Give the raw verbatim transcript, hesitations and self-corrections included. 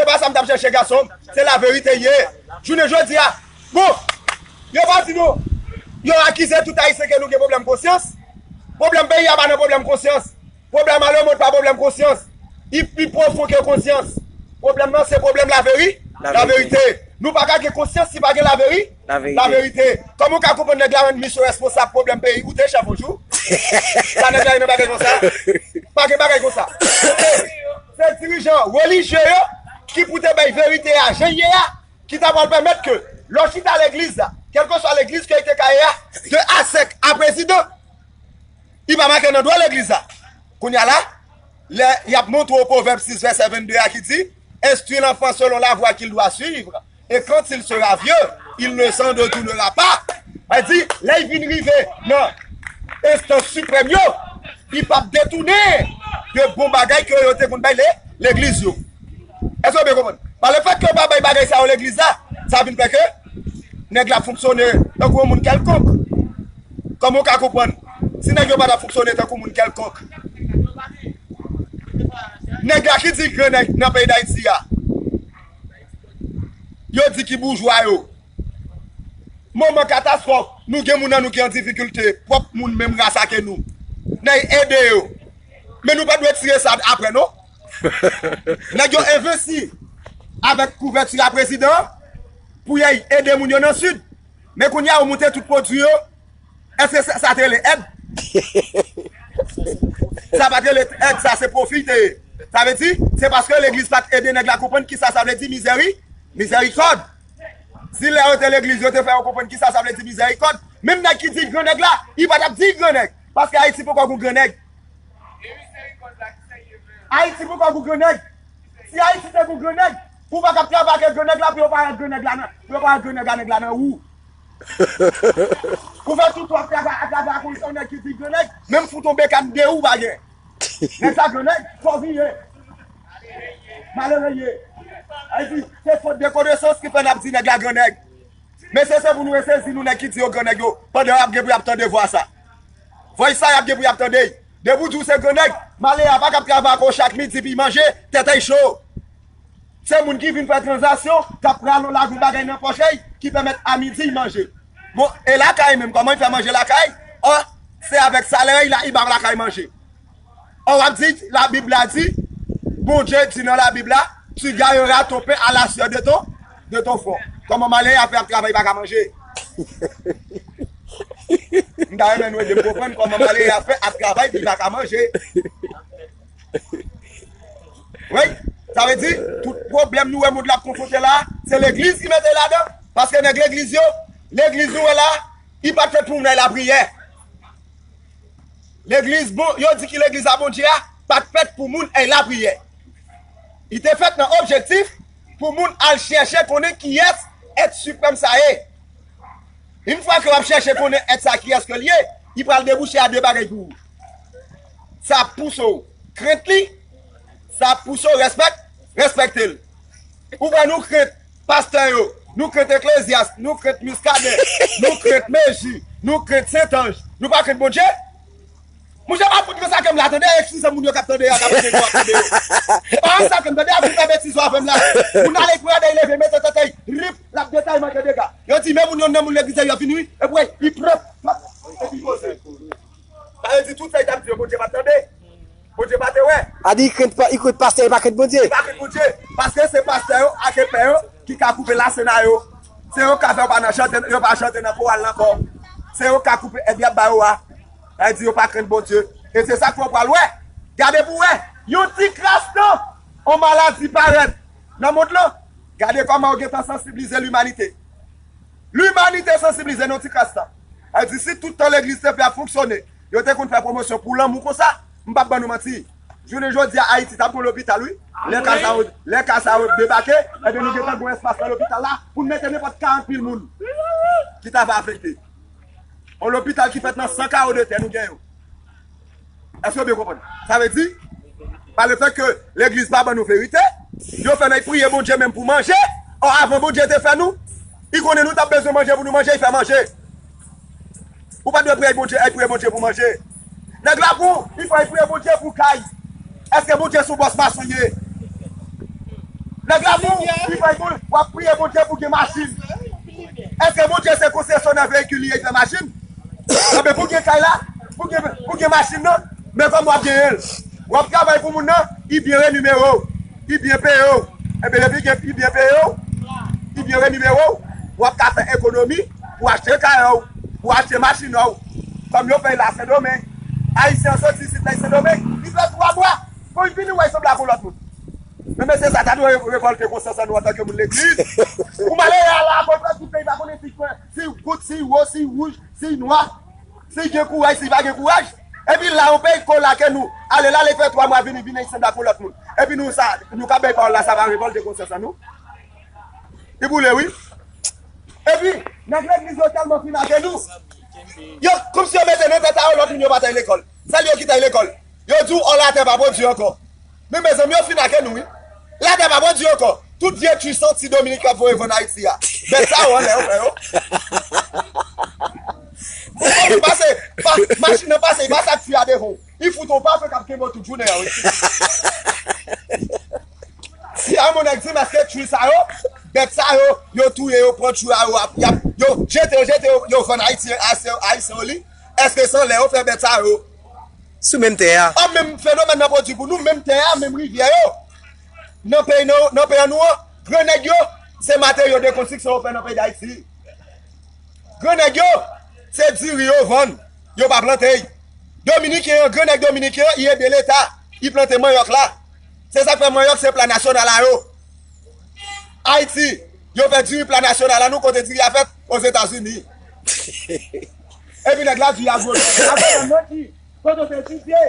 pa sa m t ap chèche, gason m. Se laverite l ye. Jounen jodi a, bon, yo pa di nou, yo akize tout Ayisyen ke nou gen pwoblèm konsyans. Pwoblèm peyi a pa nan pwoblèm konsyans. Pwoblèm a lemond pa pwoblèm konsyans. Li pi pwofon ke konsyans. Pwoblèm nan se pwoblèm laveri-, laverite. Nou pa ka gen konsyans si pa gen laveri-, laverite. Kòman w ka konprann nèg la rann misyon responsab pwoblèm peyi? Ou te chèf yon jou? Sa nèg la ye nan bagay konsa? Pa gen bagay konsa. Se dirijan relijye yo ki pou te bay verite a jan l ye a, ki ta pral pèmèt ke lè w chita legliz la, kèlkeswa legliz ke li te ka ye a, de a sèk a prezidan, li pa make nan dwa legliz la. Kounye a la, lè y ap montre w Pwovèb sis vèsè vennde a ki di, Instruis l'enfant selon la voie qu'il doit suivre, et quand il sera vieux, il ne s'en détournera pas. Sa di, lè y vin rive nan enstans siprèm yo, li p ap detounen de bon bagay ke yo te konn bay le-, legliz yo. Èske w byen konprann? Pa lefèt ke yo pa bay bagay sa yo legliz la, sa vin fè ke nèg la fonksyone tankou yon moun kèlkonk. Kòman w ka konprann? Si nèg yo pa t ap fonksyone tankou moun kèlkonk, nèg la ki di gran nèg nan peyi Dayiti a, yo di ki boujwa yo. Moman katastwòf, nou gen moun nan nou ki an difikilte, pwòp moun menm ras ake nou. N a ede yo. Men nou pa dwe tire sa apre, non. Nèg yo envesti avèk kouvèti a prezidan pou y al ede moun yo nan Sid. Men kounye a, yo moute tout pwodui yo. Èske sa, sa te rele èd? Sa pa t rele èd, sa se pwofi te ye. Sa vle di, se paske legliz pa t ede nèg la konprann kisa sa vle di mizèri-, mizèrikòd. Si lè yo te legliz, yo te fè yo konprann kisa sa vle di mizèrikòd, menm nèg ki di l gran nèg la, li pa t ap di l gran nèg. Paske Ayiti poko gon gran nèg. Ayiti poko gon gran nèg. Si Ayiti te gon gran nèg, ou pa t ap travay ak gran nèg la pou yo pa wè gran nèg la nan, pou yo pa wè gran nèg la, nèg la nan wou. Ou fè tout w ap travay, ap travay ak yon nèg ki di gran nèg, menm fout yon bekàn de ou pa gen. Nèg sa gran nèg, pòv li ye. Malere l ye. Sa vle di, se fot de konesans ki fè n ap di nèg la gran nèg. Mesye, se pou nou resezi nou nèg ki di yo gran nèg yo, pandan y ap gen pou y ap tande vwa sa. Vwa sa y ap gen pou y ap tande. Depi w di w se gran nèg, malere a pa kab travay ak ou chak midi pou y manje, tèt a y cho. Se moun ki vin fè tranzaksyon, k ap rale yon lavi bagay nan pòch li, ki pèmèt a midi y manje. Bon, e lakay menm, kòman y fè manje lakay? Ò, se avèk salè y la, y ba lakay manje. Ò, w ap di, Labib la di, Bondye di nan Labib la, tu gagneras ton pain à la sueur de ton, de ton front. Kòman malere a fè ap travay, pa ka manje? M ta renmen nou ede m konprann kòman malere a fè ap travay, li pa ka manje. Wi, sa vle di, tout pwoblèm nou wè mond la ap konfwonte la, se legliz ki mete ladan. Paske nèg legliz yo, legliz nou wè la, li pa t fèt pou moun al lapriyè. Legliz, bon, yo di ki legliz a Bondye a pa t fèt pou moun al lapriyè. Li te fèt nan objektif pou moun al chèche konnen kiyès èt siprèm sa ye. Yon fwa ke w ap chèche konnen èt sa kiyès ke l ye, li pral debouche a de bagay pou ou. Sa ap pouse w krent li, sa ap pouse w respèk-, respekte l. Ou wè nou krent pastè yo, nou krent Eklezyas, nou krent Miskaden, nou krent Meji, nou krent Sentanj. Nou pa krent Bondye? Monchè, pa fout gen sa ke m la tande, eskize moun yo k ap tande a, k ap tande yo, ap tande yo. Pa sa ke m tande a, fout fè betiz yo avè m la. Moun ale kouradèy leve, mete tèt li, rip, l ap detay manke dega. Yo di, men moun yo nan moun legliz yo vini wi, epi li pran, epi poze. Sa vle di tout sa li t ap di yo, Bondye pa t tande. Bondye pa te wè. A di, li krent pa-, li krent pastè, li pa krent Bondye. Li pa krent Bondye. Paske se pastè yo ak epè yo ki ka koupe lasena yo. Se yo k ka fè yo pa nan chante, yo pa chante nan koral la ankò. Se yo k ka koupe èd y ap ba yo a. Sa vle di yo pa krent Bondye. E se sa k fè w pral wè. Gade pou w wè. Yon ti kras tan, yon maladi parèt nan mond lan. Gade kòman yo gentan sansiblize limanite. Limanite sansiblize nan yon ti kras tan. Sa vle di, si tout tan legliz te fè ap fonksyone, yo te konn fè pwomosyon pou lanmou konsa, m p ap ban nou manti. Jounen jodi a, Ayiti t ap gon lopital, wi. Lè ka sa yo, lè ka sa yo debake, ebyen, nou gentan gon espas nan lopital la pou n mete nenpòt karant mil moun ki ta va afekte. Yon lopital ki fèt nan san kawo de tè, nou gen yo. Èske w byen konprann? Sa vle di, pa lefèt ke legliz pa ban nou verite, yo fè n al priye Bondye menm pou manje. Ò, avan Bondye te fè nou, li konnen nou t ap bezwen manje pou nou manje, li fè manje. Ou pa dwe priye Bondye, al priye Bondye pou manje. Nèg la bon, li fè al priye Bondye pou kay. Èske Bondye se yon bòs mason ye? Nèg la pou li fè pou w ap priye Bondye pou gen machin. Èske Bondye se konsesyonè veyikil li ye, li fè machin? Anben pou gen kay la, pou gen, pou gen machin nan, men kòman w ap genyen l? W ap travay pou moun nan, li byen renimere w, li byen peye w. Enben depi gen, li byen peye w, li byen renimere w, w ap ka fè ekonomi pou achte kay ou, pou achte machin ou. Kòm yo fè l la Sendomeng, Ayisyen an soti isit la Sendomeng, li fè twa mwa, pou l vini wè l sanble ak yon lòt moun. Men mesye sa ta dwe re- revòlte konsyans an nou antanke moun legliz. Pou malere a la, kontrè tout peyi pa konnen si kwen, si gout, si wo, si wouj, si nwa, si gen kouraj, si pa gen kouraj. Epi la yon peyi kolake nou, ale la li fè twa mwa vini, vini ansanm ak yon lòt moun. Epi nou sa, nou ka bay pawòl la, sa pa revòlte konsyans an nou? Li boule wi. Epi nèg legliz yo tèlman fin ake nou. Yo, kòmsi yo mete nan tèt a yo lòt moun yo pa t al lekòl. Sèl yo ki t al lekòl. Yo di w, ò, latè pa pwodui ankò. Men mezanmi, yo fin ake nou wi. Latè pa pwodui ankò. Tout vye twi santi Dominik ap voye vann Ayiti a. Bèt sa yo anlè yo frè yo. Ou konprann pase, pa, machin nan pase, li pase ak twi a devan w. Li fout w pa fè k ap kenbe w tout jounen an wi. Si a yon nèg di m èske twi sa yo, bèt sa yo, yo touye yo, pran twi a yo, ap, y ap, yo jete yo, jete yo, yo vann Ayiti, Ayisyen, Ayisyen yo li. Èske se anlè yo fè bèt sa yo? Sou menm tè a. An menm fenomèn nan pwodui pou nou, menm tè a, menm rivyè yo. Nan peyi nou, nan peyi nou an, gran nèg yo, se materyo de konstriksyon yo fè nan peyi Dayiti. Gran nèg yo, se diri yo vann, yo pa plante. Dominiken an, gran nèg dominiken an, li ede leta, li plante manyòk la. Se sa k fè manyòk se pla nasyonal a yo. Ayiti, yo fè diri pla nasyonal la, nou kote diri a fèt? Ozetazini. Epi nèg la di a gwo. Avan nan ki? Kote w te etidye?